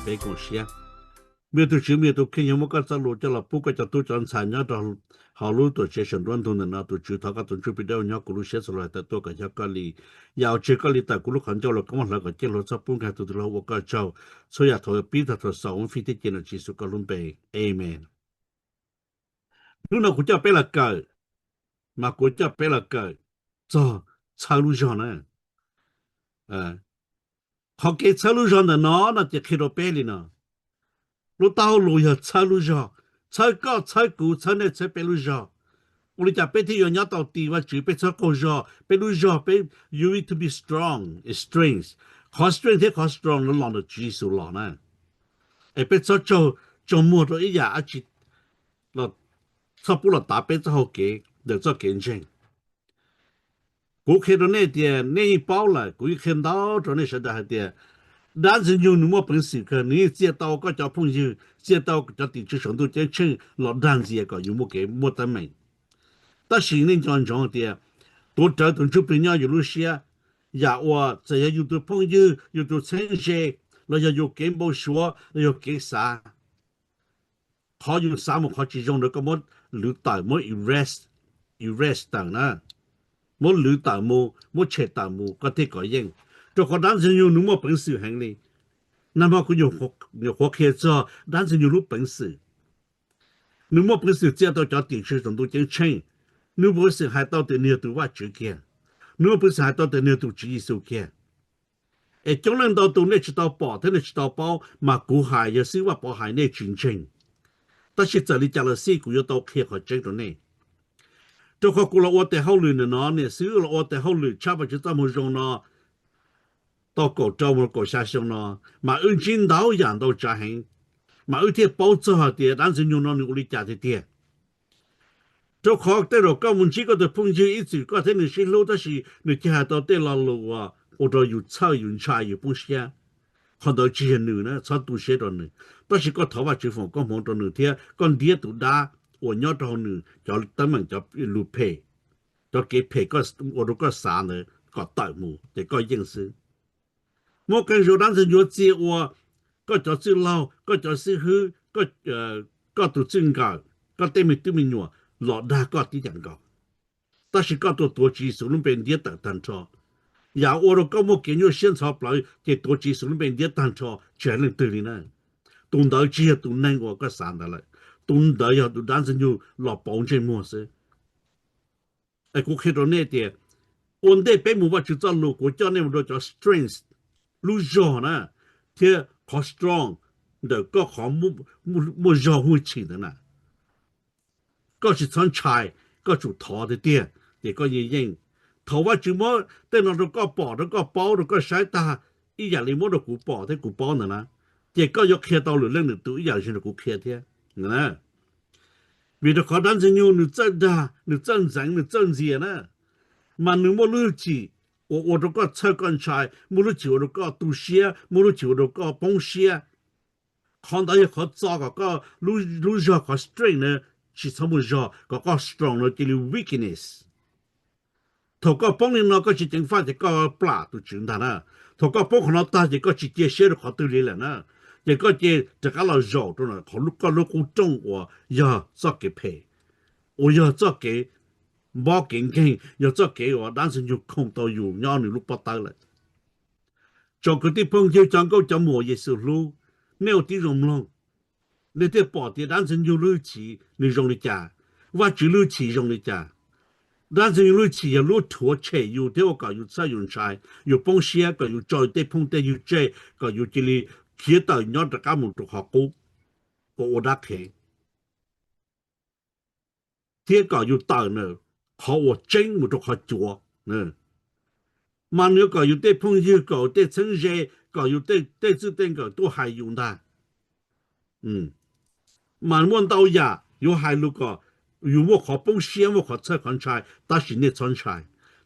Peb koom siab. Npawg tus Tswv, npawg tus kheej, yog muab koj txoj lus coj los pub koj cov tub cov ntxhais nyob rau hauv lub tuam tsev saum nruab ntug ntawm no, tus Tswv thov koj tus Ntsuj Plig dawb huv nyob kuv lub siab txhua lub hais tawm tuaj kom xyov koj li. Yam uas tsis yog koj li tawm kuv lub qhov ncauj los koj muab hlawv kom ceeb, hluav txhoj pub nkag tus twg los ua koj tsaug. Txhua yam thaum pib tag thaum xaus muab fij thiab cia nrog Tswv Yexus koj lub npe. Amen. Hnub no kuv coj peb los kawm, mas kuv coj peb los kawm txog txhawb lub zog na. Qhov kev txhawb lub zog ntawm no no ces qhia rau peb li no. Lub taub hau lus yog txhawb lub zog, txhawb koj, txhawb kuv, txhawb nej, txhawb peb lub zog. Ua li cas peb thiaj yuav nyob tau ti Vajtswv? Peb txhob qaug zog, peb lub zog peb, you need to be strong, strength. Qhov strength thiab qhov strong no los ntawm Tswv Yexus los na. Es peb txhob tsaug, tsaug muag rau ib yam dab tsi los txhob pub los tav peb txoj hau kev ntawm txoj kev ntseeg. Kuv qhia rau nej tias nej yeej paub lawm, kuv yeej qhia ntau rau nej sawv daws hais tias dab ntxwg nyoog nws muaj peev xwm kawg, nws yeej txia tau koj cov phooj ywg, txia tau cov tim tswv saum ntuj ceeb tsheej los dag ntxias kom yus muaj kev muaj teeb meem. Tab sis nej nco ntsoov hais tias tuav rawv tus ntsuj plig nyob yus lub siab, yam uas txawm yog yus tus phooj ywg, yus tus txheeb ze, los yog yus kev npau suav, los yog kev xav, qhov yus xav mus qhov tsis zoo ntawd koj muab lwv tawm, muab erase, erase tawm na, muab lwv tawm mus, muab tshem tawm mus koj thiaj kov yeej. Rau qhov dab ntxwg nyoog nws muaj peev xwm heev li. Nag hmo kuv nyuam qhuav qhia txog dab ntxwg nyoog lub peev xwm. Nws muaj peev xwm txia tau cov tim tswv saum ntuj ceeb tsheej. Nws muaj peev xwm hais tau tias nws yog tus Vajtswv kiag. Nws muaj peev xwm hais tau tias nws yog tus Tswv Yexus kiag. Es coob leej ntau tus nej tsis tau pom thiab nej tsis tau paub, mas kuv hais yog xib hwb Vaj Pov hais nej tsis ntseeg. Tab sis txawm li cas los xij kuv yuav tau qhia qhov tseeb rau nej. Rau qhov kuv los ua tes hauj lwm ntawm no, niam xib hwb los ua tes hauj lwm tshaj Vajtswv txoj moo zoo no tau kaum rau mus kaum xya xyoo no, mas wb ntsib ntau yam ntau tsav heev, mas wb thiaj paub txog hais tias dab ntxwg nyoog no nws ua li cas tiag tiag. Rau qhov tej zaum koj mus ntsib koj tus phooj ywg ib txwm koj thiab nws sib hlub tab sis nws cia hais tau tej lo lus uas ua rau yus txhawj yus ntshai yus poob siab. Qhov ntawd tsis yog nws na, txhob tu siab rau nws. Tab sis koj thov Vajtswv foom koob hmoov rau nws thiab koj ntiab tus dab uas nyob rau hauv nws cov teeb meem, cov lus phem, cov kev phem ua rau koj xav ntawd kom tawm mus ces koj yeej xwb. Muab qee zaus dab ntxwg nyoog txia ua koj cov txwj laug, koj cov xib hwb, koj tus txij nkawm, koj tej me tub me nyuam los dag koj tib yam nkaus. Tab sis koj tuaj tuav Tswv Yexus lub npe ntiab tawm tag nrho. Yam ua rau koj muaj kev nyuaj siab ntxhov plawv ces tuav Tswv Yexus lub npe ntiab tag nrho tsis hais leej twg li na. Tus ntawd tsis yog tus neeg uas koj xav ntawd lawm. Tus ntawd yog tus dab ntxwg nyoog los pauv ntsej muag xwb. Es kuv qhia rau nej tias ua ntej peb mus Vajtswv txoj lus kuv coj nej mus rau cov strength, lub zog na, thiab qhov strong ntawm koj qhov muaj zog muaj chim ntawd na. Koj tsis txhob ntshai, koj tsum thov tiag tiag ces koj yeej yeej. Thaum Vajtswv muab tej no rau koj pom, rau koj paub, rau koj saib tag, ib yam li muab rau kuv pom thiab kuv paub ntawd na, ces koj yuav qhia tau lwm leej lwm tus ib yam li kuv qhia thiab. Vim rau qhov dab ntxwg nyoog nws txawj dag, nws txawj ntxeev, nws txawj ntxias na, mas nws muaj lub hwj chim uas ua rau koj txhawj koj ntshai, muaj lub hwj chim ua rau koj tu siab, muaj lub hwj chim ua rau koj poob siab. Qhov ntawd yog qhov txo kom koj lub zog qhov strength na tsis txhob muaj zog, kom koj strong no cia li weakness. Thaum koj poob li no koj tsis ceev faj ces koj plam tus Tswv ntag na. Thaum koj poob qhov no tag ces koj tsis cia siab rau qhov twg li lawm na. Ces koj cia rov qab los zaum rau koj lub qub rooj uas yog txoj kev phem, uas yog txoj kev npob kev nkeeg, yog txoj kev uas dab ntxwg nyoog khoom tau yus nyob nws lub pob tawb lawm. Tsoom kwv tij phooj ywg cov nkauj cov muam Yexus hlub, nej ua tib zoo mloog, nej thiaj pom tias dab ntxwg nyoog lub hwj chim nws zoo li cas, Vajtswv lub hwj chim zoo li cas. Dab ntxwg nyoog lub hwj chim yog lub rhuav tshem yus thiab ua kom yus txhawj yus ntshai, yus poob siab, kom yus tso yus tej phooj tej ywg tseg, kom yus cia li khiav tawm nyob rov qab mus rau qhov qub uas ua dab qhev, thiab kom yus tawm ntawm qhov uas tseeb mus rau qhov cuav. Mas nws yuav kom yus tej phooj ywg, kom yus tej txheeb ze, kom yus tej txij tej nkawm tuaj hais yus ntag. Mas muaj ntau yam yuav hais lus kom yus muaj qhov poob siab, muaj qhov txhawj qhov ntshai, tab sis nej txhob ntshai.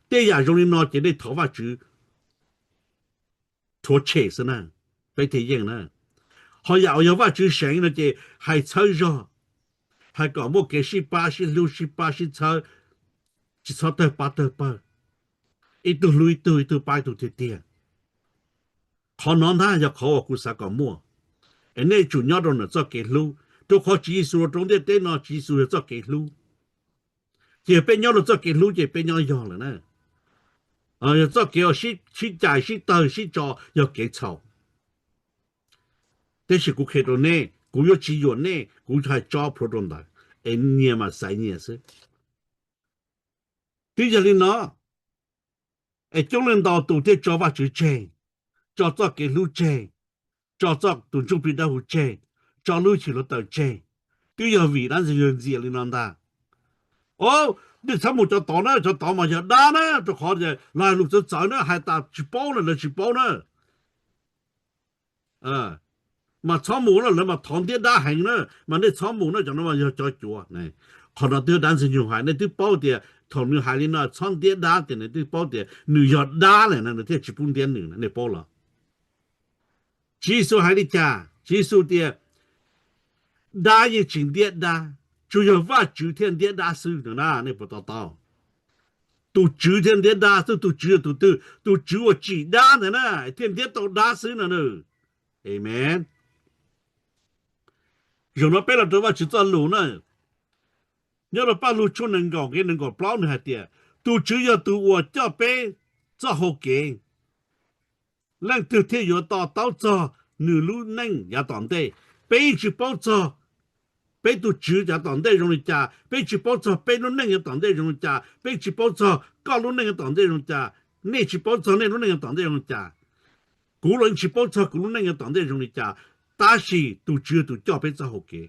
Tej yam zoo li no ces nej thov Vajtswv rhuav tshem xwb na, peb thiaj yeej na. Ho yam uas yog Vajtswv seev no ces hais txhawb zog, hais kom muaj kev sib pab sib hlub sib pab sib txhawb, tsis txhob tawg pab tawg pawg, ib tug hlub ib tug, ib tug pab ib tug tiag tiag. Qhov no ntag yog qhov uas kuv xav kom muaj. Es nej tsum nyob rau ntawm txoj kev hlub, rau qhov Tswv Yexus los rau ntiaj teb no Tswv Yexus yog txoj kev hlub. Ces yog peb nyob rau txoj kev hlub ces peb nyob yog lawm na. Yog txoj kev uas sib cais sib tawg sib tso yog kev txhaum. Tab sis kuv qhia rau nej, kuv yuav tsis yuam nej, kuv hais tso plhuav rau ntawd, es nyias mas xaiv nyias xwb. Twb yog li no, es coob leej ntau tus thiaj tso Vajtswv tseg, tso txoj kev hlub tseg, tso txoj tus ntsuj plig dawb huv tseg, tso lub hwj chim hluav taws tseg. Twb yog vim dab ntxwg nyoog ntxias li no ntag. O, nej txhob mus cov tod na, cov tod mas yog dab na, rau qhov los hais lus txawv txawv na, hais tas tsis paub na, lawv tsis paub na. Mas txhob mus na, lawv mas thov ntiab dab heev na, mas nej txhob mus na, cov no mas yog cov cuav. Qhov no twb yog dab ntxwg nyoog hais, nej twb paub tias thaum nws hais li no txhob ntiab dab ces nws twb paub tias nws yog dab lawm na, nws thiaj tsis pub ntiab nws na, nej paub los? Tswv Yexus hais li cas? Tswv Yexus tias dab yeej tsis ntiab dab, tsuas yog Vajtswv thiaj ntiab dab xwb no na, nej puas to taub? Tus Tswv thiaj ntiab dab xwb, tus Tswv yog tus twg? Tus Tswv uas tsim dab ntawd na thiaj ntiab tau dab xwb no na. Amees. Zaum no peb los rau Vajtswv txoj lus na, nyob rau Paj Lug tshooj nees nkaum nqe nees nkaum plaub nws hais tias, tus Tswv yog tus uas coj peb txoj hau kev, leej twg thiaj yuav to taub txog nws lub neej yav tom ntej? Peb yeej tsis paub txog peb tus Tswv yav tom ntej zoo li cas, peb tsis paub txog peb lub neej yav tom ntej zoo li cas, peb tsis paub txog koj lub neej yav tom ntej zoo li cas, nej tsis paub txog nej lub neej yav tom ntej zoo li cas, kuv los yeej tsis paub txog kuv lub neej yav tom ntej zoo li cas, tab sis tus Tswv yog tus coj peb txoj hau kev,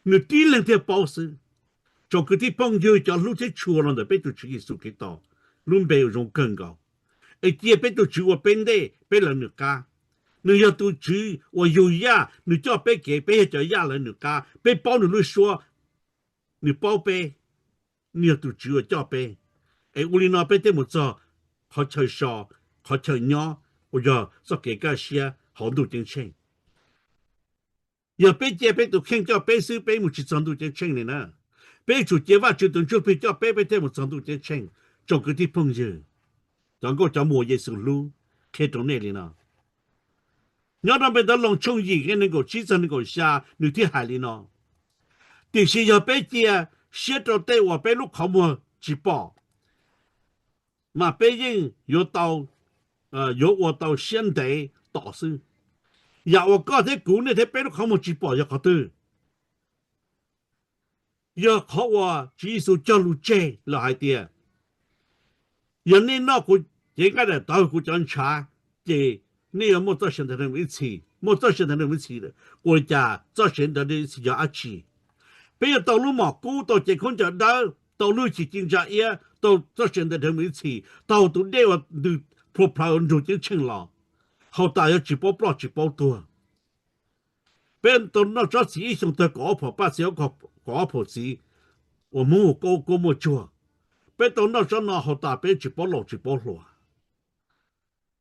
nws tib leeg thiaj paub xwb. Tsoom kwv tij phooj ywg, cov hlub thiab tshua los ntawm peb tus Tswv Yexus Khetos lub npe uas zoo kawg nkaus, es cia peb tus Tswv ua peb ntej, peb lawv nws qab. Nws yog tus Tswv uas yug yaj, nws coj peb kev, peb yog cov yaj lawv nws qab, peb paub nws lub suab, nws paub peb, nws yog tus Tswv uas coj peb. Es ua li no peb thiaj mus txog qhov chaw so, qhov chaw nyob uas yog txoj kev kaj siab hauv ntuj ceeb tsheej. Yog peb cia peb tus kheej coj peb xwb, peb mus tsis txog ntuj ceeb tsheej li na. Peb tsum cia Vajtswv tus Ntsuj Plig coj peb, peb thiaj mus txog ntuj ceeb tsheej. Tsoom kwv tij phooj ywg, cov nkauj cov muam Yexus hlub, qhia rau nej li no. Nyob rau npe ntawv Loos tshooj yim nqe nees nkaum tsib txog nees nkaum xya nws thiaj hais li no: Tiam sis yog peb cia siab rau tej uas peb lub qhov muag tsis pom, mas peb yeej yuav tau, yuav ua tau siab ntev tos xwb. Yam uas koj thiab kuv, nej thiab peb lub qhov muag tsis pom yog qhov twg? Yog qhov uas Tswv Yexus cog lus tseg los hais tias, yog nej noj kuv cev nqaij daim tawv, kuv cov ntshav, ces nej yuav muaj txoj sia ntev dhawv mus ib txhis. Muaj txoj sia ntev dhawv mus ib txhis, ua li cas txoj sia ntev dhawv mus ib txhis yog dab tsi? Peb yuav tau lub mom kub, tau cev khaub ncaws dawb, tau lub hwj chim ci ntsa iab, tau txoj sia ntev dhawv mus ib txhis, tau tus dej uas ntws plhuav plhaws nrug ceeb tsheej los, haus tas yuav tsis paub ploj tsis paub tuag. Peb tau noj tsob txiv ib xyoos tag kaum ob phaum paj txiv, kaum ob phaum txiv uas Hmoob hu kub muaj tsuag. Peb tau noj tsob no haus tas peb tsis paub laus tsis paub hluas.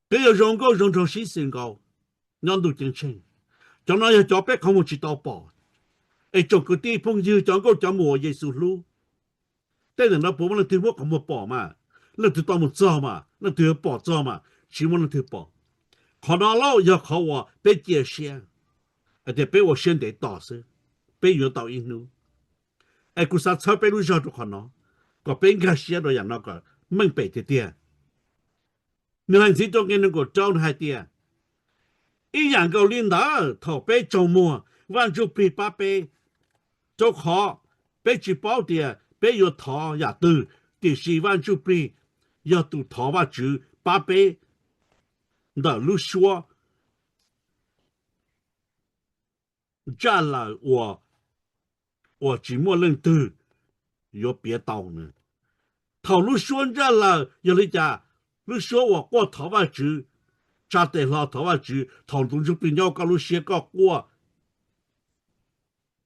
Peb yuav zoo nkauj zoo nraug sib xws nkaus nyob ntuj ceeb tsheej. Cov no yog cov peb qhov muag tsis tau pom. Es tsoom kwv tij phooj ywg, cov nkauj cov muam Yexus hlub, tej ntawm no puas muaj leej twg muab qhov muag pom mas? Leej twg tau mus txog mas? Leej twg yuav pom txog mas? Tsis muaj leej twg pom. Qhov no lauj yog qhov uas peb cia siab hais tias peb ua siab ntev tos xwb, peb yuav tau ib hnub. Es kuv xav txhawb peb lub zog rau qhov no, kom peb nkag siab rau yam no kom meej pem tiag tiag. Nws hais ntxiv rau nqe nees nkaum rau, nws hais tias, ib yam nkaus li ntawd thaum peb tsaug muag, Vaj Ntsujplig pab peb, rau qhov peb tsis paub tias peb yuav thov yam twg, tiam sis Vaj Ntsujplig yog tus thov Vajtswv pab peb ntawm lub suab ntsaj laws uas tsis muaj leej twg yuav piav tau na. Thaum lub suab ntsaj laws yog li cas? Lub suab uas quaj thov Vajtswv, tsa tes hlo thov Vajtswv, thaum tus Ntsuj Plig nyob koj lub siab koj quaj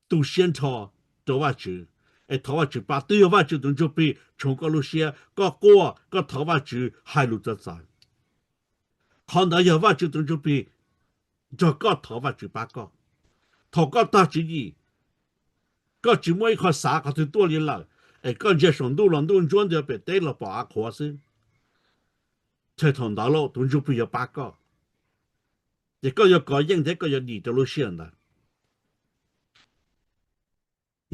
tu siab nrho rau Vajtswv, es thov Vajtswv pab, twb yog Vajtswv tus Ntsuj Plig tshoov koj lub siab, koj quaj koj thov Vajtswv hais lus txawv txawv. Qhov ntawd yog Vajtswv tus Ntsuj Plig nrog koj thov Vajtswv pab koj. Thaum koj tag tswv yim, koj tsis muaj ib qho xav qhov twg tuaj li lawm, es koj ntsia saum ntuj los ntuj ntsuab, ntsia pem teb los pom av qhuav xwb, ces thaum ntawd lauj tus Ntsuj Plig yuav pab koj, ces koj yuav kov yeej thiab koj yuav dim rau lub sij hawm ntawd.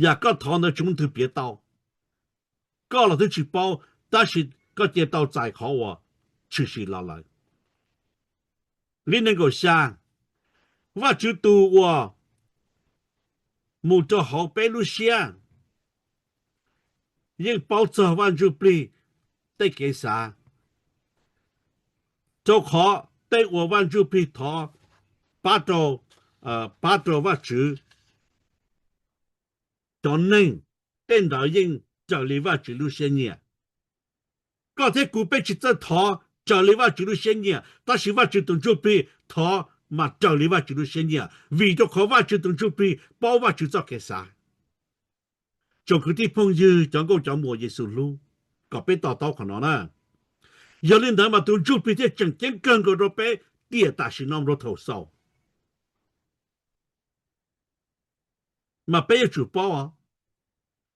Yam koj thov ntawd tsis muaj leej twg piav tau. Koj los twb tsis paub, tab sis koj cia tau txais qhov uas tshwm sim los lawm. Nqe nees nkaum xya, Vajtswv tus uas mus rau hauv peb lub siab yeej paub txog Vaj Ntsuj Plig tej kev xav, rau qhov tej uas Vaj Ntsuj Plig thov pab rau, pab rau Vajtswv cov neeg, tej ntawd yeej raws li Vajtswv lub siab nyiam. Koj thiab kuv peb tsis txawj thov raws li Vajtswv lub siab nyiam, tab sis Vajtswv tus Ntsuj Plig thov mas raws li Vajtswv lub siab nyiam, vim rau qhov Vajtswv tus Ntsuj Plig paub Vajtswv txoj kev xav. Tsoom kwv tij phooj ywg, cov nkauj cov muam Yexus hlub, kom peb to taub qhov no na. Yog li ntawd mas tus Ntsuj Plig thiaj tseem ceeb kawg nkaus rau peb tiam tam sim no rau thaum xaus. Mas peb yuav tsum paub os.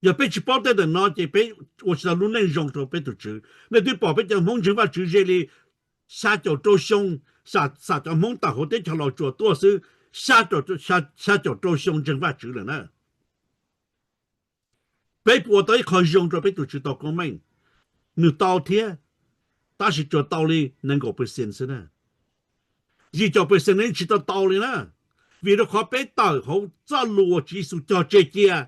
Yog peb tsis paub tej ntawm no ces peb ua tsis tau lub neej zoo rau peb tus Tswv. Nej twb pom peb cov Hmoob ntseeg Vajtswv ze li xya caum rau xyoo, xam cov Hmoob tawm hauv teb chaws Los Tsuas tuaj xwb, xya caum rau xyoo ntseeg Vajtswv lawm na. Peb puas ua tau ib qho zoo rau peb tus Tswv tau koob meej? Nws tau thiab, tab sis tsuas tau li nees nkaum percent xwb na. Yim caum percent no yeej tsis tau tau li na, vim rau qhov peb tawm hauv txoj lus uas Tswv Yexus cog tseg cia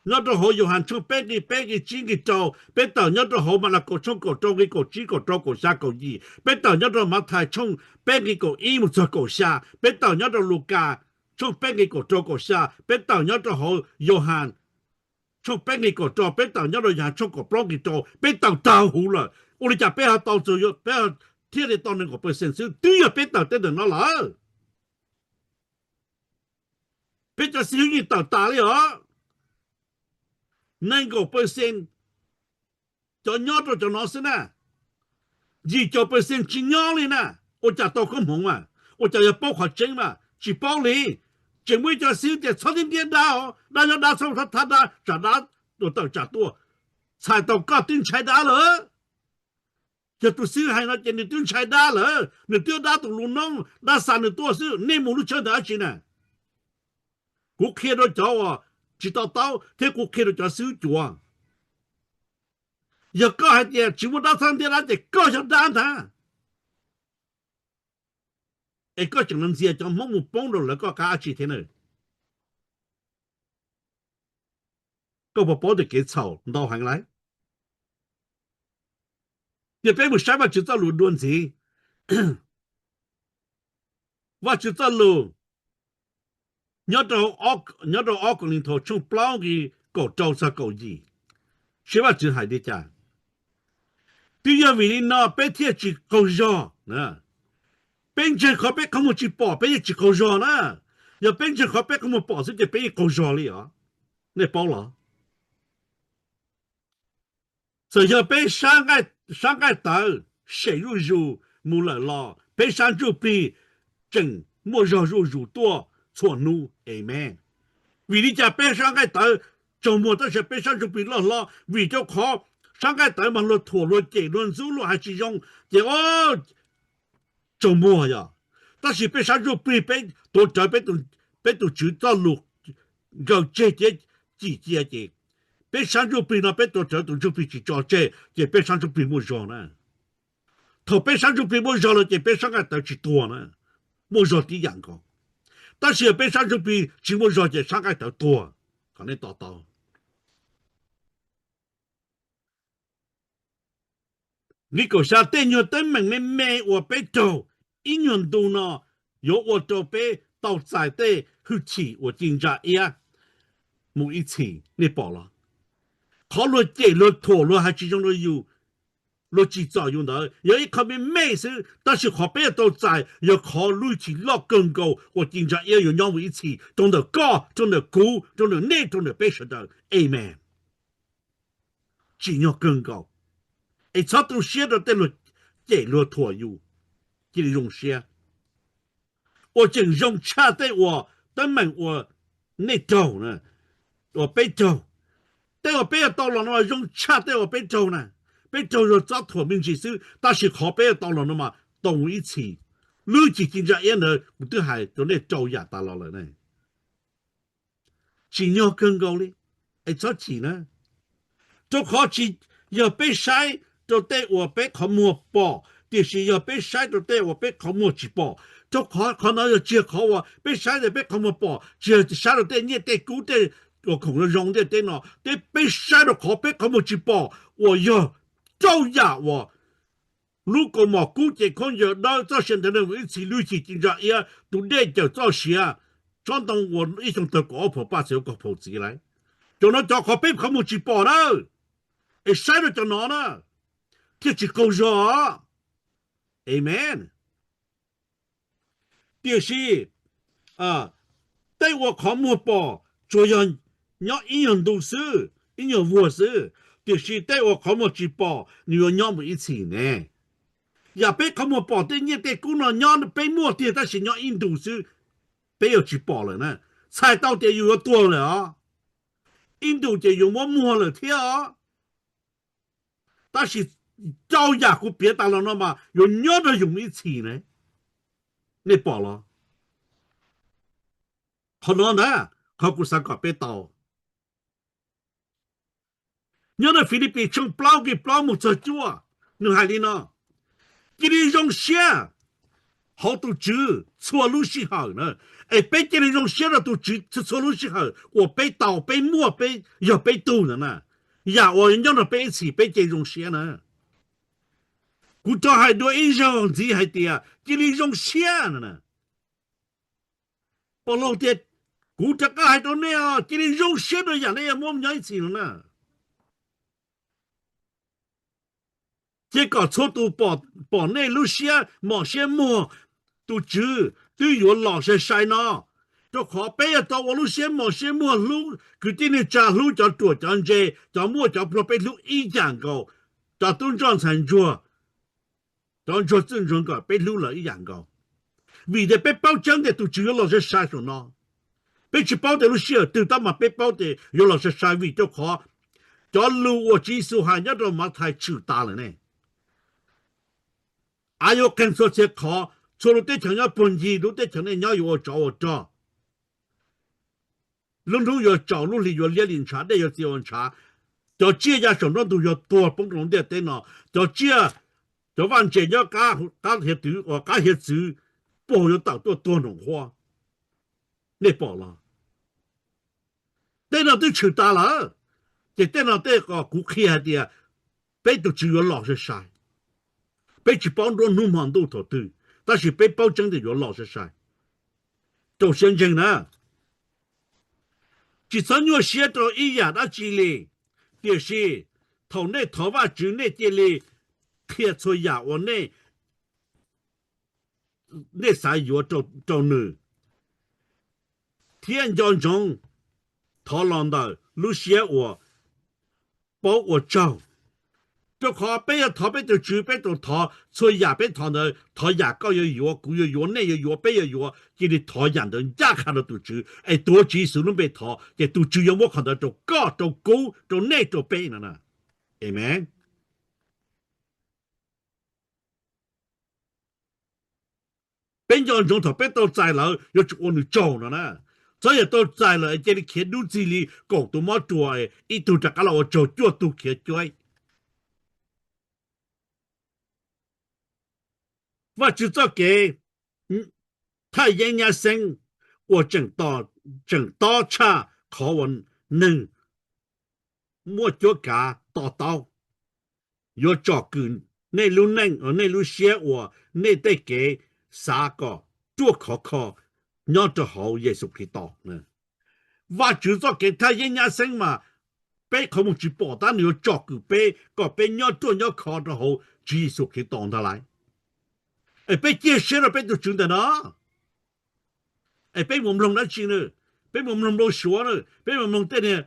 nyob rau hauv Yauhas tshooj peb nqe peb nqe tsib nqe rau, peb tawm nyob rau hauv Malakaus tshooj kaum rau nqe kaum tsib kaum rau kaum xya kaum yim, peb tawm nyob rau Mathais tshooj peb nqe kaum ib mus txog kaum xya, peb tawm nyob rau Lukas tshooj peb nqe kaum rau kaum xya, peb tawm nyob rau hauv Yauhas tshooj peb nqe kaum rau, peb tawm nyob rau Yauhas tshooj kaum plaub nqe rau, peb tawm tag huv lawm. Ua li cas peb ho tau txog, peb thiaj li tau nees nkaum percent xwb? Twb yog peb tawm tej ntawm no lawm. Peb cov xib hwb yeej tawm tas li os. Nees nkaum percent cov nyob rau cov no xwb na, yim caum percent tsis nyob li na. Ua cas tau koob hmoov mas? Ua cas yog paub qhov tseeb mas? Tsis paub li. Tseem muaj ib co xib hwb tias txhob ntiab ntiab dab os, dab nyob dab txhob thab thab dab, tsam dab tuaj tawm tsam tuaj. Txhais tau koj twb ntshai dab lawm. Yog tus xib hwb hais no ces nws twb ntshai dab lawm, nws twb dab tus lus noob, dab xa nws tuaj xwb. Nej mus lub tshawb ntawd dab tsi na? Kuv qhia rau cov uas tsis to taub thiab kuv qhia rau cov xib hwb cuav. Yog koj hais tias tsis muaj dab txhob ntiab dab ces koj yog dab ntag. Es koj tseem los ntxias cov Hmoob mus poob rau lawv koj qab dab tsi thiab na? Koj puas paub tias kev txhaum ntau heev lawm? Ces peb mus saib Vajtswv txoj lus dua ntxiv. Vajtswv txoj lus nyob rau, nyob rau ob Kauleethaus tshooj plaub nqe kaum rau txog kaum yim, saib Vajtswv hais li cas. Twb yog vim li no peb thiaj tsis qaug zog. Peb ntseeg qhov peb qhov muag tsis pom peb yeej tsis qaug zog na. Yog peb ntseeg qhov peb qhov muag pom xwb ces peb yeej qaug zog li os. Nej paub los? Txawm yog peb sab nqaij tawv sem zuj zus mus lawm los peb sab ntsuj plig tseem muaj zog zuj zus tuaj txhua hnub. Amees. Vim li cas peb sab nqaij tawv tsaug muag tab sis peb sab ntsuj plig loj hlob? Vim rau qhov sab nqaij tawv mas luag thuam luag cem luag ntxub luag hais tsis zoo ces o tsaug muag yog. Tab sis peb sab ntsuj plig peb tuav rawv peb tus Tswv txoj lus nkaws tseg thiab cim cia ces peb sab ntsuj plig no peb tuav rawv tus ntsuj plig tsis tso tseg ces peb sab ntsuj plig muaj zog na. Thaum peb sab ntsuj plig muaj zog lawm ces peb sab nqaij tawv tsis tuag na, muaj zog tib yam nkaus. Tab sis yog peb sab ntsuj plig tsis muaj zog ces sab nqaij tawv tuag. Kom nej to taub. Nqe kaum xya, tej nyuag teeb meem me me uas peb raug ib nyuag ntu no yuav ua rau peb tau txais tej hwj chim uas ci ntsa iab mus ib txhis. Nej pom los? Qhov luag cem luag thuam luag hais tsis zoo rau yus, luag tsim txom yus ntawd yog ib qho me me xwb, tab sis qhov peb yuav tau txais yog qhov lub hwj chim loj kawg nkaus uas ci ntsa iab yuav nyob mus ib txhis rau ntawm koj, rau ntawm kuv, rau ntawm nej, rau ntawm peb sawv daws. Amees. Tsim nyog kawg nkaus. Es txhob tu siab rau tej luag cem luag thuam yus, cia li zoo siab. Uas tseem zoo tshaj tej uas teeb meem uas nej raug, uas peb raug. Tej uas peb yuav tau los no zoo tshaj tej uas peb raug na. Peb raug zog txob thuam me ntsis xwb, tab sis qhov peb yuav tau los no mas tau mus ib txhis. Lub hwj chim ci ntsa iab ntawd kuv twb hais rau nej rau yam tas los lawm ne. Tsim nyog kawg nkaus li. Es txhob chim na. Rau qhov tsis yog peb saib rau tej uas peb qhov muag pom, tiam sis yog peb saib rau tej uas peb qhov muag tsis pom. Rau qhov qhov no yog tsis yog qhov uas peb saib rau peb qhov muag pom, tsis yog saib rau tej nyiaj tej kub tej uas khoom zoo zoo ntiaj teb no, tej peb saib rau qhov peb qhov muag tsis pom, uas yog rau yam uas lub kaus mom kub ces khaub ncaws dawb, txoj sia ntev neeg mus ib txhis, lub cim ci ntsa iab, tus dej cawm txoj sia, tsob ntoo uas ib xyoo tawg kaum ob phaum paj txhais kaum phaum txiv lauj. Cov no cov qhov peb qhov muag tsis pom na, es saib rau cov no na, thiaj tsis qaug zog. Amen. Tiam sis tej uas qhov muag pom tsuas yog nyob ib nyuag ntu xwb, ib nyuag vuag xwb, tiam sis tej uas qhov muag tsis pom nws yuav nyob mus ib txhis ne. Yam peb qhov muag pom tej nyiaj tej kub no nyob peb muaj tiag tab sis nyob ib ntu xwb, peb yuav tsis pom lawm na. Txhais tau tias yus yuav tuag lawm os, ib ntus ces yus muab muag lawm thiab os. Tab sis rau yam kuv piav tas los no mas yuav nyob nrog yus mus ib txhis ne. Nej pom los? Qhov no ntag, qhov kuv xav kom peb tau. Nyob ntawm Filipis tshooj plaub nqe plaub mus txog cuaj, nws hais li no: Cia li zoo siab hauv tus Tswv txhua lub sij hawm na. Es peb cia li zoo siab rau tus Tswv txhua lub sij hawm uas peb tau, peb muaj, peb yog peb tug ntawd na. Yam uas nyob nrog peb ib txhis peb cia li zoo siab na. Kuv rov hais dua ib zaug ntxiv hais tias cia li zoo siab no na. Pom laug tias, kuv rov qab hais rau nej os, cia li zoo siab rau yam nej yuav muab nyob ib txhis no na. Ces kom txhua tus pom nej lub siab mom siab muag, tus Tswv twb yuav los sai sai no. Rau qhov peb yuav tau ua lub siab mom siab muag hlub kwv tij neej tsa, hlub cov ruam cov ntse, cov muaj cov pluag peb hlub ib yam nkaus, cov tub ntsuag ntxhais ntsuag, cov ntsuag txwj ntsuag nkawm peb hlub lawv ib yam nkaus. Vim tias peb paub tseeb tias tus Tswv yuav los sai sai saum no. Peb tsis paub tias lub sij hawm twg tab mas peb paub tias yuav los sai sai vim rau qhov cov lus uas Tswv Yexus hais nyob rau Mathais tshwm tas lawm ne. Av yuav qeeg txhua txhia qhov, txhua lub teb chaws nyob puag ncig lub teb chaws nej nyob yuav ua tsov ua rog. Lub hnub yuav tsaus, lub hli yuav liab li ntshav, dej yuav txi ua ntshav. Cov tsiaj ya saum nruab ntug yuav tuag poob rau ntiaj teb no. Cov tsiaj, cov vaj ntses nyob qab hiav txwv, qab hiav txwv puag hauv yuav tawm tuaj tuag nroos huab. Nej pom los? Tej no twb tshwm tas lawm, ces tej no tej kuv qhia hais tias peb tus Tswv yuav los sai sai. Peb tsis paub nruab hnub hmo ntuj thaum twg, tab sis peb paub tseeb tias yuav los sai sai. Rau siab ntseeg na, tsis txhob nyuaj siab rau ib yam dab tsi li, tiam sis thaum nej thov Vajtswv nej cia li qhia txhua yam uas nej xav yuav rau nws, thiab nco ntsoov thov los ntawm lub siab uas paub ua tsaug. Rau qhov peb yuav thov peb tus Tswv, peb tau thov txhua yam peb thov ntawd, thov yam koj yuav yuav, kuv yuav yuav, nej yuav yuav, peb yuav yuav, cia li thov yam ntawd ncaj qha rau tus Tswv es tuav Tswv Yexus lub npe thov, ces tus Tswv yuav muab qhov ntawd rau koj, rau kuv, rau nej, rau peb no na. Amen. Peb nco ntsoov thaum peb tau txais lawm yuav tsum ua nws tsaug no na. Txhob yog tau txais lawm cia li khiav dub txig li kaum tus mob ruas, ib tug rov qab los ua tsaug cuaj tug khiav cuab. Vajtswv txoj kev thaj yeeb nyab xeeb uas tseem tob tshaj qhov uas neeg muaj cuab kav to taub, yuav tsom kwm nej lub neej, nej lub siab uas nej tej kev xav kom ruaj khov kho nyob rau hauv Yexus Khetos. Vajtswv txoj kev thaj yeeb nyab xeeb mas peb qhov muag tsis pom tab nws yuav tsom kwm peb kom peb nyob ruaj nyob khov rau hauv Tswv Yexus Khetos ntag lauj. Es peb cia siab rau peb tus Tswv ntawm no. Es peb mus mloog dab tsi na? Peb mus mloog nplooj suav na, peb mus mloog tej niag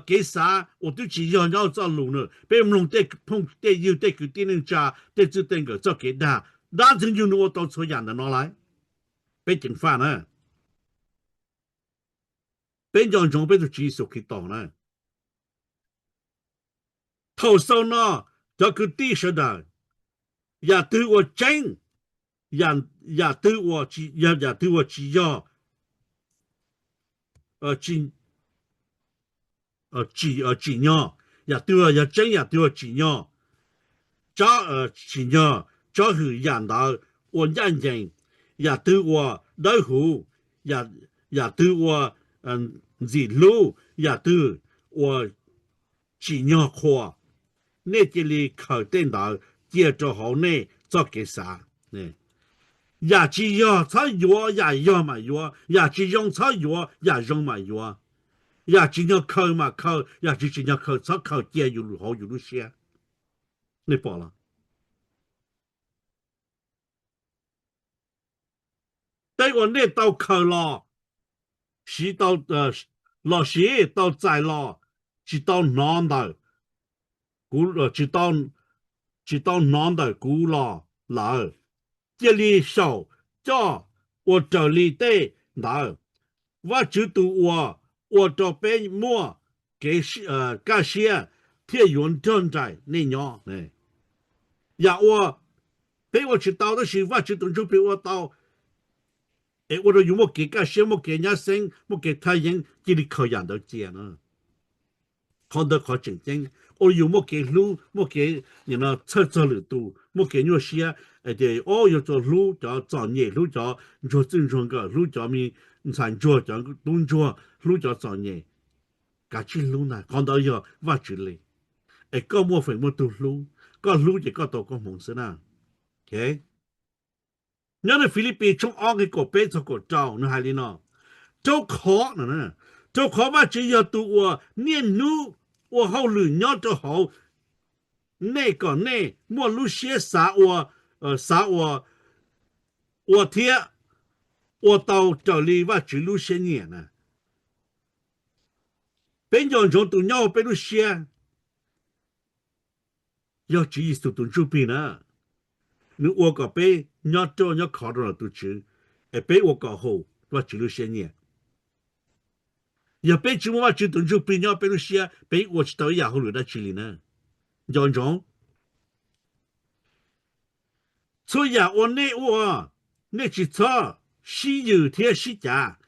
kev xav uas twb tsis yog nyob txoj lus na, peb mus mloog tej phooj tej ywg tej kwv tij neej tsa tej txij tej nkawm txoj kev dag, dab ntxwg nyoog nws ua tau txhua yam ntawm no lauj. Peb ceev faj na. Peb nco ntsoov peb tus Tswv Yexus Khetos na. Thaum xaus no, cov kwv tij sawv daws, yam twg uas tseeb, yam twg uas tsis yog, yam twg uas tsis yog, tsis, tsim, tsim nyog, yam twg yog tseeb, yam twg tsim nyog, tsim nyog, tsob hwm yam ntawd ua ncaj ncees, yam twg uas dawb huv, yam twg ua ntxim hlub, yam twg ua tsim nyog qhuas, nej cia li khaws tej ntawd cia rau hauv nej txoj kev xav. Yam tsis yog txhob yuav, yam yog mam yuav, yam tsis zoo txhob yuav, yam zoo mam yuav. Yam tsis nyog khaws mam khaws, yam tsis tsis nyog khaws txhob khaws cia yus hauv yus lub siab. Nej pom los? Tej uas nej tau khaws los, siv tau, los siv tau txais los, tsis tau hnov ntawm kuv, tsis tau hnov ntawm kuv los lawm, cia li xyaum coj ua raws li tej ntawd. Vajtswv tus uas ua rau peb muaj kev kaj siab thiaj yuav nrog nraim nej nyob. Yam uas peb ua tsis tau tab sis Vajtswv tus Ntsuj Plig ua tau, es ua rau yus muaj kev kaj siab, muaj kev nyab xeeb, muaj kev thaj yeeb, cia li khaws yam ntawd cia na. Qhov ntawd qhov tseem ceeb, ua rau yus muaj kev hlub, muaj kev txhawj txog lwm tus, muaj kev nyuaj siab, tias o yuav tsum hlub cov txom nyem, hlub cov ntsuag txwj ntsuag nkawm, hlub cov me ntxhais ntsuag, cov tub ntsuag, hlub cov txom nyem. Kav tsij hlub ntag, qhov ntawd yog Vajtswv li. Es koj muaj feem muaj tug hlub, koj hlub ces koj tau koob hmoov xwb na. Nyob rau Filipis tshooj ob nqe kaum peb txog kaum rau nws hais li no: Rau qhov, rau qhov Vajtswv yog tus uas niaj hnub ua hauj lwm nyob rau hauv nej kom nej muaj lub siab xav ua, xav ua, ua thiab ua tau raws li Vajtswv lub siab nyiam na. Peb nco ntsoov tus nyob hauv peb lub siab yog Tswv Yexus tus Ntsuj Plig na. Nws ua kom peb nyob ruaj nyob khov rau ntawm tus Tswv, es peb ua kom haum Vajtswv lub siab nyiam. Yog peb tsis muaj Vajtswv tus Ntsuj Plig nyob peb lub siab, peb ua tsis tau ib yam hauj lwm dab tsi li na. Nco ntsoov, txhua yam uas nej ua, nej tsis txhob sib yws thiab sib cav.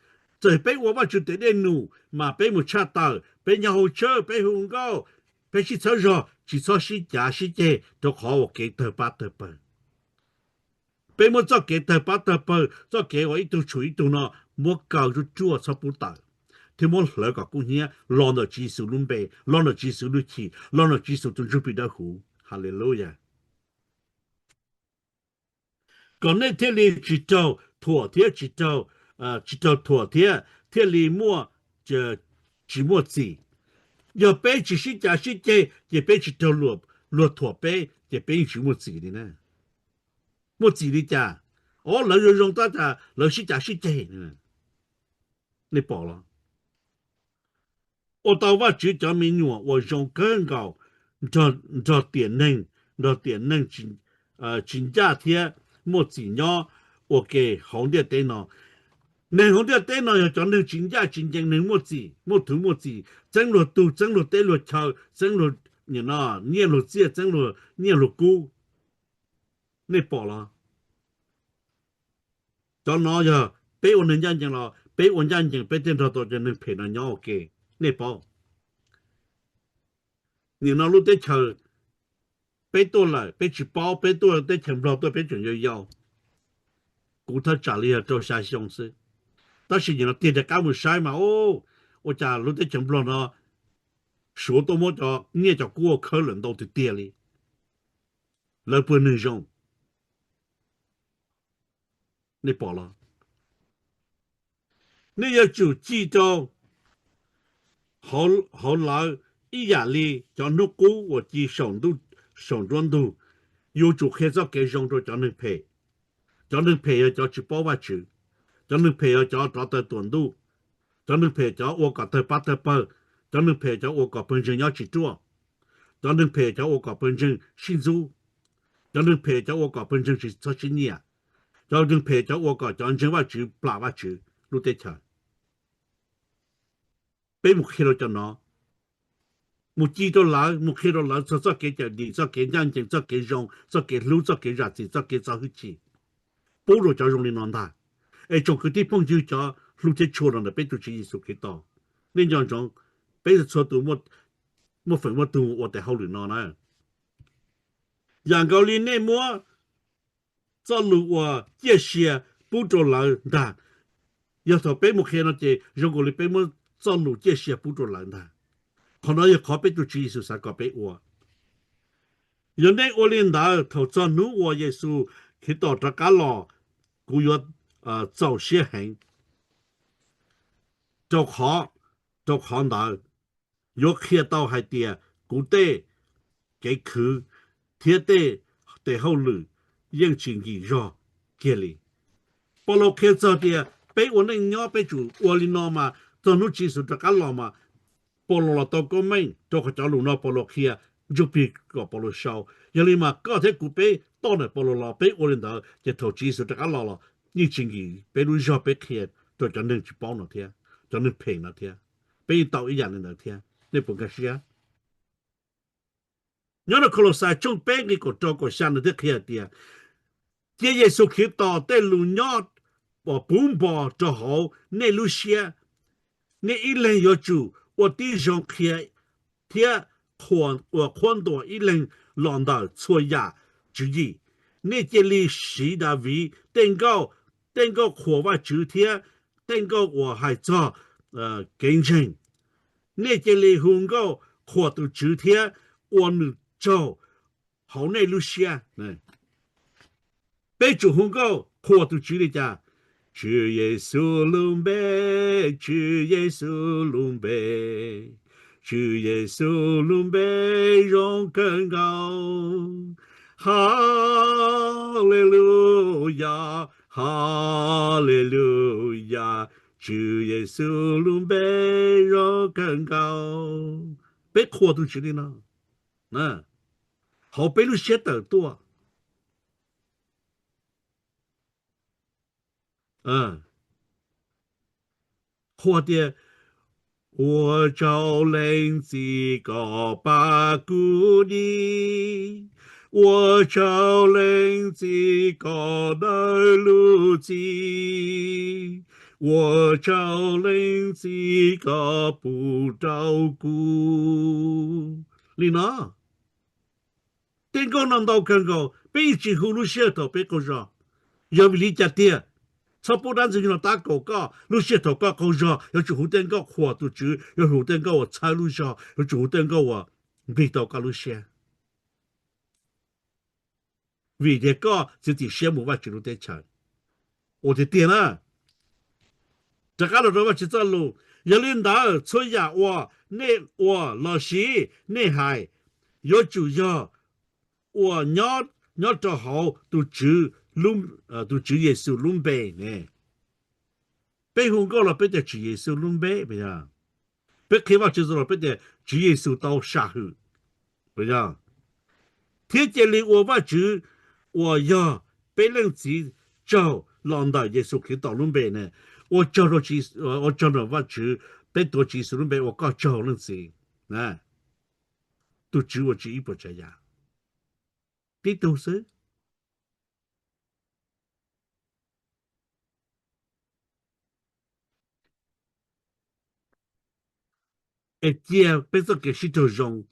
Txawm peb ua Vajtswv tes dej num mas peb mus tshaj tawm, peb nyob hauv tshawj, peb hu nkauj, peb sib txhawb zog, tsis txhob sib cav sib ceg rau qhov uas kev tawg pab tawg pawg. Peb muab txoj kev tawg pab tawg pawg, txoj kev uas ib tug tshum ib tug no muab kaw ruaj ruaj txhob pub tawm, thiab muab hlawv kom kub hnyiab los ntawm Tswv Yexus lub npe, los ntawm Tswv Yexus lub chim, los ntawm Tswv Yexus tus Ntsuj Plig dawb huv. Haleluya. Kom nej thiaj li tsis raug thuam thiab tsis raug, tsis raug thuam thiab thiaj li muaj, tsis muaj txim. Yog peb tsis sib cav sib ceg ces peb tsis raug luag thuam peb ces peb yeej tsis muaj txim li na. Muaj txim li cas? O, lawv zoo zoo tab sis lawv sib cav sib ceg. Nej pom los? Ua tau Vajtswv cov me nyuam uas zoo kawg nkaus nrog tiam neeg, nrog tiam neeg tsis ncaj thiab muaj txim nyob ua ke hauv ntiaj teb no. Neeg hauv ntiaj teb no yog cov neeg tsis ncaj tsis ncees, neeg muaj txim, muaj thuv muaj txim, txeeb luag tug, txeeb luag teb luag chaw, txeeb luag nyiaj luag txiaj, txeeb luag nyiaj luag kub. Nej pom los? Cov no yog peb ua neeg ncaj ncees los peb ua ncaj ncees peb thiaj nrog tau cov neeg phem no nyob ua ke. Nej paub, nim no lub teb chaws peb tuaj lawm peb tsis paub, peb tuaj teb chaws Nplog tuaj peb tseem yau yau, kuv thaj tsam li yog rau xya xyoo xwb. Tab sis nim no tig rov qab mus saib mas, ua cas lub teb chaws Nplog no Suav tuaj muab cov nyiaj cov kub ua khawb lawm ntau tiag tiag li. Lawv puas neeg zoo? Nej pom los? Nej yuav tsum ci rau hauv lawv ib yam li cov hnub qub uas ci saum nruab ntug. Yuav tsum qhia txoj kev zoo rau cov neeg phem. Cov neeg phem yog cov tsis paub Vajtswv. Cov neeg phem yog cov rov tawg tuam ntuj. Cov neeg phem cov ua kom tawg pab tawg pawg. Cov neeg phem cov ua kom pawg ntseeg nyob tsis ruaj. Cov neeg phem cov ua kom pawg ntseeg sib ntxub. Cov neeg phem cov ua kom pawg ntseeg tsis txhob sib nyiam. Cov neeg phem cov ua kom cov ntseeg Vajtswv plam Vajtswv lub teb chaws. Peb mus qhia rau cov no, mus ci rau lawv, mus qhia rau lawv txog txoj kev cawm dim, txoj kev ncaj ncees, txoj kev zoo, txoj kev hlub, txoj kev zam txim, txoj kev txo hwj chim, pub rau cov zoo li no ntag. Es tsoom kwv tij phooj ywg cov hlub thiab tshua los ntawm peb tus Tswv Yexus Khetos, nej nco ntsoov, Peb txhua tus muaj feem muaj tug ua tes hauj lwm no na. Yam nkaus li nej muab txoj lus uas ciaj sia pub rau lawv ntag. Yog thaum peb mus qhia no ces zoo nkaus li peb muab txoj lus ciaj sia pub rau lawv ntag. Qhov no yog qhov peb tus Tswv Yexus xav kom peb ua. Yog nej ua li ntawd, thaum txog hnub uas Yexus Khetos rov qab los, kuv yuav txaus siab heev rau qhov, rau qhov ntawd yuav qhia tau hais tias kuv tej kev khwv thiab tej tes hauj lwm yeej tsis nkim zog kiag li. Paulus qhia txog tias peb ua neej nyob peb tsum ua li no mas txog hnub Tswv Yexus rov qab los mas Paulus los tau koob meej, rau qhov cov lus no Paulus qhia ntsuj plig kom Paulus sau. Yog li mas koj thiab kuv peb toj ntawm Paulus los peb ua li ntawd ces thaum Tswv Yexus rov qab los los yeej tsis nkim peb lub zog peb qhia rau cov neeg tsis paub no thiab, cov neeg phem no thiab. Peb yeej tau ib yam li ntawd thiab. Nej puas nkag siab? Nyob rau Kaulauxais tshooj peb nqe kaum rau kaum xya nws thiaj qhia hais tias, cia Yexus Khetos tej lus nyob uas puv npo rau hauv nej lub siab. Nej ib leeg yuav tsum ua tib zoo qhia thiab uas qhuab ntuas ib leeg los ntawm txhua yam tswv yim. Nej cia li siv Daviv tej nkauj, tej nkauj qhuas Vajtswv thiab tej nkauj uas hais txog kev ntseeg. Nej cia li hu nkauj qhuas tus Tswv thiab ua nws tsaug hauv nej lub siab. Peb tsum hu nkauj qhuas tus Tswv li cas? Tswv Yexus lub npe, Tswv Yexus lub npe, Tswv Yexus lub npe zoo kawg nkaus. Haleluyas, haleluyas, Tswv Yexus lub npe zoo kawg nkaus. Peb qhuas tus Tswv li no, hauv peb lub siab tawm tuaj. Qhuas tias, ua tsaug Leej Txiv koj pab kuv dim, ua tsaug Leej Txiv koj daws lub txim, ua tsaug Leej Txiv koj pub rau kuv. Li no, tej nkauj no ntau kawg nkaus, peb yeej tsis hu lub siab thaum peb qaug zog. Yog vim li cas tiag? Txhob pub dab ntxwg nyoog no tab kaum koj lub siab thaum koj qaug zog. Yuav tsum hu tej nkauj qhuas tus Tswv, yuav hu tej nkauj uas txhawb lub zog, yuav tsum hu tej nkauj uas nqig tau koj lub siab. Vim tias koj txiav txim siab mus Vajtswv lub teb chaws. Ua tiag tiag na, rov qab los rau Vajtswv txoj lus. Yog li ntawd txhua yam uas nej ua lossis nej hais yuav tsum yog uas nyob rau hauv tus Tswv, tus Tswv Yexus lub npe ne. Peb hu nkauj los peb tias Tswv Yexus lub npe, peb qhia Vajtswv txog los peb tias Tswv Yexus tau sam hwm, thiab cia li ua Vajtswv uas yog peb Leej Txiv tsaug los ntawm Yexus Khetos lub npe ne. Ua tsaug, ua tsaug ntawm Vajtswv, peb tuav Tswv Yexus lub npe ua koj tsaug Leej Txiv. Tus Tswv uas tsim ib puas tsav yam, tib tug xwb. Es cia peb txoj kev sib raug zoo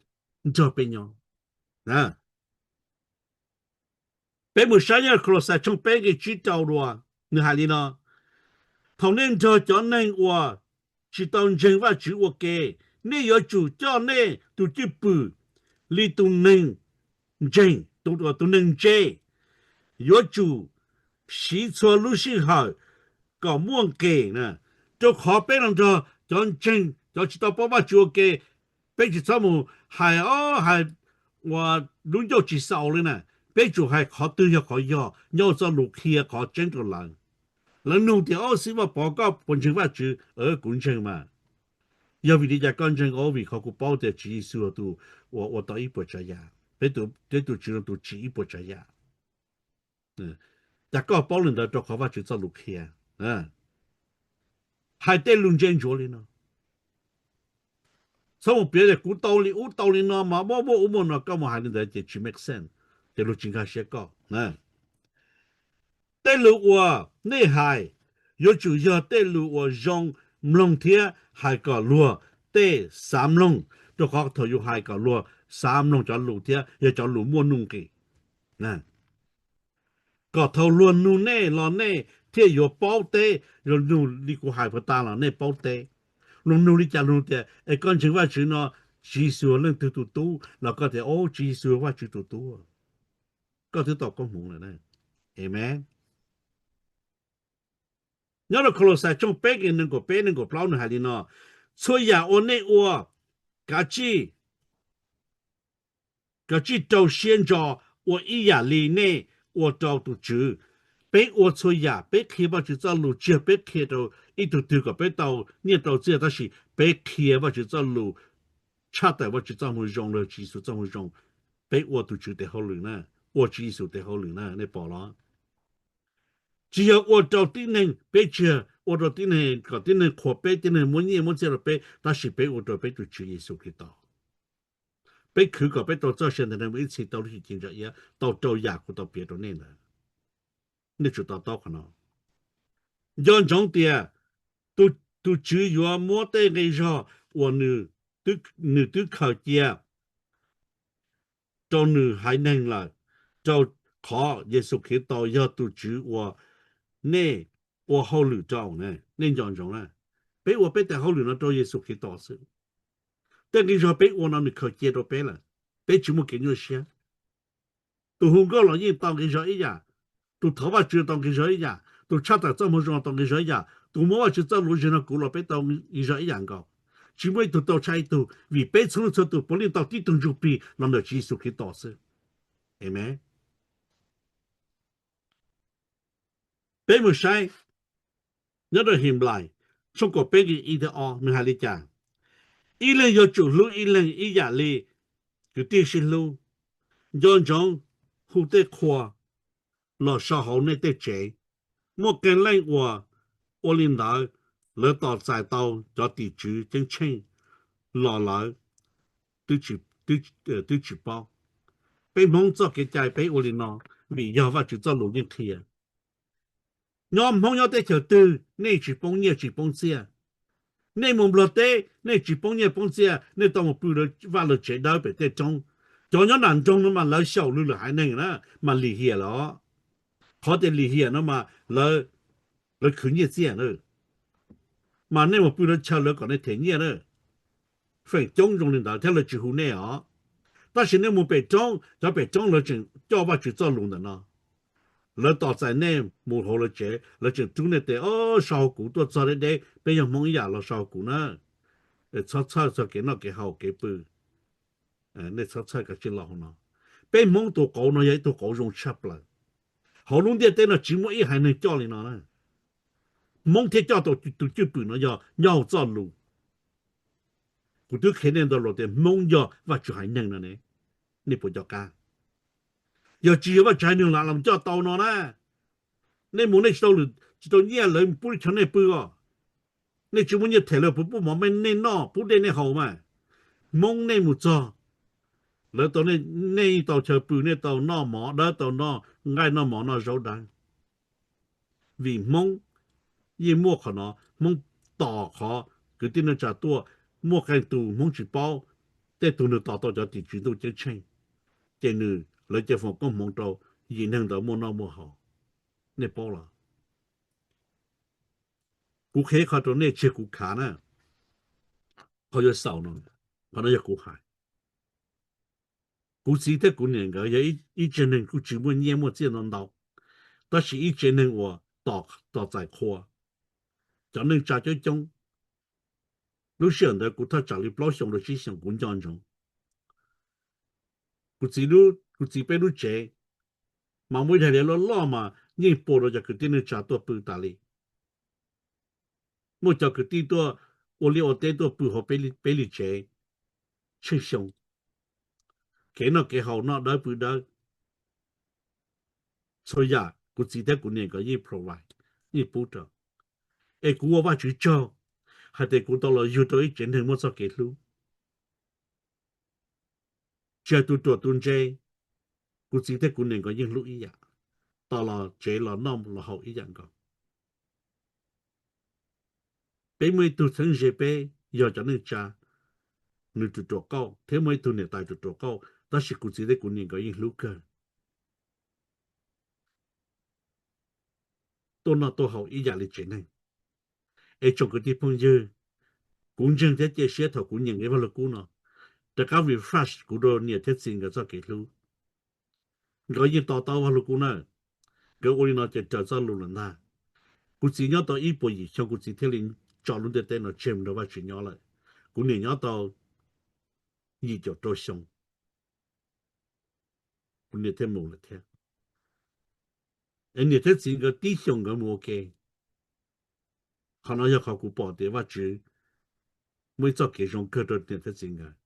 nrog peb nyob. Peb mus saib nyob Kaulauxais tshooj peb nqe tsib rau dua, nws hais li no: Thaum nej nrog cov neeg uas tsis tau ntseeg Vajtswv ua ke, nej yuav tsum coj nej tus cwj pwm li tus neeg ntseeg, tus neeg ntse, yuav tsum siv txhua lub sij hawm kom muaj nqis. Rau qhov peb los nrog cov ntseeg, cov tsis tau paub Vajtswv ua ke, peb tsis txhob mus hais ob hais uas lub ncauj tsis xaus li na. Peb tsum hais qhov twg yog qhov yog, nyob ua txoj lus qhia qhov tseeb rau lawv. Lawv nug tias, Ob, Xib Vaj Pov, koj puas ntseeg Vajtswv? Kuv ntseeg mas. Yog vim li cas koj ntseeg? Vim qhov kuv paub tias Tswv Yexus tus uas ua tau ib puas tsav yam, peb tus Tswv no tus tsim ib puas tsav yam. Cas koj paub li ntawd? Rau qhov Vajtswv txoj lus qhia. Hais tej lus ntse ntsuav li no. Txhob mus piav tias kuv tau li ub tau li no mas muaj muaj ub muaj no, koj mus hais li ntawd ces tsis make sense, ces luag tsis nkag siab koj. Tej lus uas nej hais yuav tsum yog tej lus uas zoo mloog thiab hais kom luag tej xav mloog, rau qhov thaum yus hais kom luag xav mloog cov lus thiab yog cov lus muaj nuj nqis. Kom thaum luag nug nej los nej thiaj yuav paub teb, luag nug li kuv hais puas tas los nej paub teb. Luag nug li cas, luag tias, es koj ntseeg Vajtswv no, Tswv Yexus yog leej twg tus tub? Los koj tias, o, Tswv Yexus yog Vajtswv tus tub. Koj twb tau koob hmoov lawm. Amees. Nyob rau Kolauxais tshooj peb nqe nees nkaum peb nees nkaum plaub nws hais li no: Txhua yam uas nej ua, kav tsij, kav tsij rau siab ntso ua ib yam li nej ua rau tus Tswv. Peb ua txhua yam, peb qhia Vajtswv txoj lus, tsis yog peb qhia rau ib tug twg kom peb tau nyiaj tau txiaj, tab sis peb qhia Vajtswv txoj lus, tshaj tawm Vajtswv txoj moo zoo, los Tswv Yexus txoj moo zoo. Peb ua tus Tswv tes hauj lwm na, ua Tswv Yexus tes hauj lwm na, nej pom los? Tsis yog ua rau tib neeg, peb tsis yog ua rau tib neeg kom tib neeg qhuas peb, tib neeg muab nyiaj muab txiaj rau peb, tab sis peb ua rau peb tus Tswv Yexus Khetos. Peb khwv kom peb tau txoj sia ntawm neeg mus ib txhis tau lub hwj chim ntsa iab, tau rau yam kuv tau piav rau nej ntawd. Nej tsum to taub qhov no. Nco ntsoov tias tus Tswv yuav muab tej nqi zog uas nws twb khaws cia rau nws haiv neeg lawm, rau qhov Yexus Khetos yog tus Tswv uas nej ua hauj lwm rau ne. Nej nco ntsoov na, peb ua peb tes hauj lwm no rau Yexus Khetos xwb. Tej nqi zog peb ua no nws khaws cia rau peb lawm, peb tsis muaj kev nyuaj siab. Tus hu nkauj los yeej tau nqi zog ib yam, tus thov Vajtswv tau nqi zog ib yam, tus tshaj tawm txoj moo zoo tau nqi zog ib yam, tus muab Vajtswv txoj lus zeg no kuv los peb tau nqi zog ib yam nkaus. Tsis muaj ib tug tau tshaj ib tug, vim peb txhua leej txhua tus puav leej tau tib tug ntsuj plig los ntawm Tswv Yexus Khetos xwb. Amees. Peb mus saib nyob rau Henplais tshooj kaum peb nqe ib thiab ob nws hais li cas: Ib leeg yuav tsum hlub ib leeg ib yam li kwv tij sib hlub. Nco ntsoov hu tej qhua los so hauv nej tej tsev. Muaj qee leej uas ua li ntawd, lawv tos txais tau cov tim tswv ceeb tsheej los lawv twb tsis paub. Peb Hmoob txoj kev cai peb ua li no vim yog Vajtswv txoj lus yeej qhia. Nyob Hmoob nyob teb chaws twg nej tsis poob nyiaj tsis poob txiaj. Nej mus Nplog teb nej tsis poob nyiaj poob txiaj, nej tau mus pw vaj lawv tsev dawb pem tej roob. Cov nyob nram nroog no mas lawv xyaum lwm lwm haiv neeg na, mas lim hiam lawm os. Qhov tias lim hiam no mas lawv khwv nyiaj txiaj na, mas nej mus pw lawv chaw lawv kom nej them nyiaj na. Feem coob zoo li ntawd thiab lawv tsis hu nej os. Tab sis nej mus pem roob, cov pem roob lawv tseem coj Vajtswv txoj lus ntawm no. Lawv tos txais nej mus hauv lawv tsev, lawv tseem rub nej tes, o, so hauv kuv tuaj txog deb deb, peb yog Hmoob ib yam los so hauv kuv na. Txhob txhawj txog kev noj kev haus kev pw. Nej txhob txhawj kav tsij los hauv no. Peb Hmoob tus qauv no yog ib tug qauv zoo tshaj plaws. Hauv lub ntiaj teb no tsis muaj ib haiv neeg coj li no na. Hmoob thiaj coj tau tus cwj pwm no yog nyob hauv txoj lus. Kuv twb qhia nej ntau lus tias Hmoob yog Vajtswv haiv neeg no ne, nej puas nco qab? Yog tsis yog Vajtswv haiv neeg los los coj tau no na. Nej mus nej tsis tau nyiaj lawv pub chaw nej pw os. Nej tsis muaj nyiaj them lawv puas pub mov nej noj pub dej nej haus mas. Hmoob nej mus txog, lawv tau, nej yeej tau chaw pw, nej tau noj mov dawb, tau noj nqaij noj mov noj zaub dawb. Vim Hmoob yeej muaj qhov no, Hmoob tos qhov kwv tij neej tsa tuaj, muaj qee tus Hmoob tsis paub, tej tug nws tos tau cov tim tswv ntuj ceeb tsheej, ces nws, lawv cia foom koob hmoov rau yim neeg ntawd muaj noj muaj haus. Nej paub los? Kuv qhia qhov rau nej, tsis yog kuv khav na, qhov yuav xaus no, qhov no yog kuv hais. Kuv txiv thiab kuv niam nkawd yog ib tsev neeg kuj tsis muaj nyiaj muaj txiaj ntau ntau, tab sis ib tsev neeg uas tos txais qhua, cov neej tsa coob coob. Lub sij hawm ntawd kuv thaj tsam li plaub xyoos rau tsib xyoos kuv nco ntsoov. Kuv txiv, kuv txiv peb lub tsev mas muaj ib daim liaj loj loj mas yeej pua rau cov kwv tij neej tsa tuaj pw tas li. Muaj cov kwv tij tuaj ua liaj ua teb tuaj pw hauv peb li tsev tsheej xyoo. Kev noj kev haus noj dawb pw dawb, txhua yam kuv txiv thiab kuv niam nkawd yeej provide, yeej pub rau. Es kuv ua Vajtswv tsaug hais tias kuv tau los yug rau ib tsev neeg muaj txoj kev hlub. Tsis hais tus ruam tus ntse, kuv txiv thiab kuv niam nkawd yeej hlub ib yam, tos los tsev los noj los haus ib yam nkaus. Peb muaj ib tug txheeb ze peb yog cov neej tsa, nws tus ruam qauj, thiab muaj ib tug niam tais tus ruam qauj, tab sis kuv txiv thiab kuv niam nkawd yeej hlub kawg, tuaj noj tuaj haus ib yam li tsev neeg. Es tsoom kwv tij phooj ywg, kuv ntseeg thiab cia siab thaum kuv nyeem nqe Vaj Lug Kub no, rov qab refresh kuv rau niam thiab txiv nkawd txoj kev hlub. Nkawd yeej to taub Vaj Lug Kub na, nkawd ua li no ces raws txoj lus lawm ntag. Kuv txiv nyob tau ib puas yim xyoo kuv txiv thiaj li tso lub ntiaj teb no tseg mus nrog Vajtswv nyob lawm. Kuv niam nyob tau yim caum rau xyoo, kuv niam thiaj mus lawm thiab. Es niam thiab txiv nkawd tib xyoos nkawd mus ua ke. Qhov no yog qhov kuv pom tias Vajtswv muaj ib txoj kev zoo kawg rau niam thiab txiv nkawd.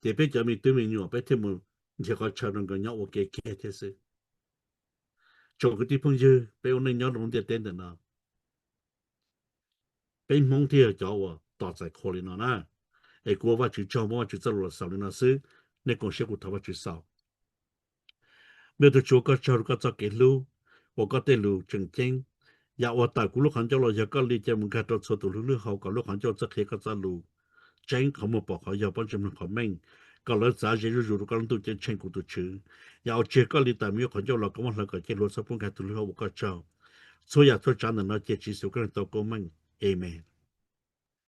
Ces peb cov me tub me nyuam peb thiaj mus nrhiav qhov chaw rau nkawd nyob ua ke kiag thiab xwb. Tsoom kwv tij phooj ywg, peb ua neej nyob rau lub ntiaj teb ntawm no, peb Hmoob thiaj yog cov uas tos txais qhua li no na. Es kuv ua Vajtswv tsaug, muab Vajtswv txoj lus los xaus li no xwb. Nej koom siab kuv thov Vajtswv xaus. Me tug Tswv, ua koj tsaug rau koj txoj kev hlub, ua koj tej lus tseem ceeb. Yam uas tawm kuv lub qhov ncauj los yog koj li, cia mus nkag rau txhua tus hlwb hlwb hauv kom lub qhov ncauj txawj qhia koj txoj lus tseeb, qhov muag pom qhov yog, pob ntseg mloog qhov meej, kom lawv txav ze zuj zus rau koj lub ntuj ceeb tsheej, kuv tus Tswv. Yam uas tsis yog koj li tawm mus yuav qhov ncauj los koj muab hlawv kom cia hlua, txhob pub nkag tus hlwb hauv, ua koj tsaug. Txhua yam txhua tsav ntawm no cia Tswv Yexus koj tau koob meej. Amees.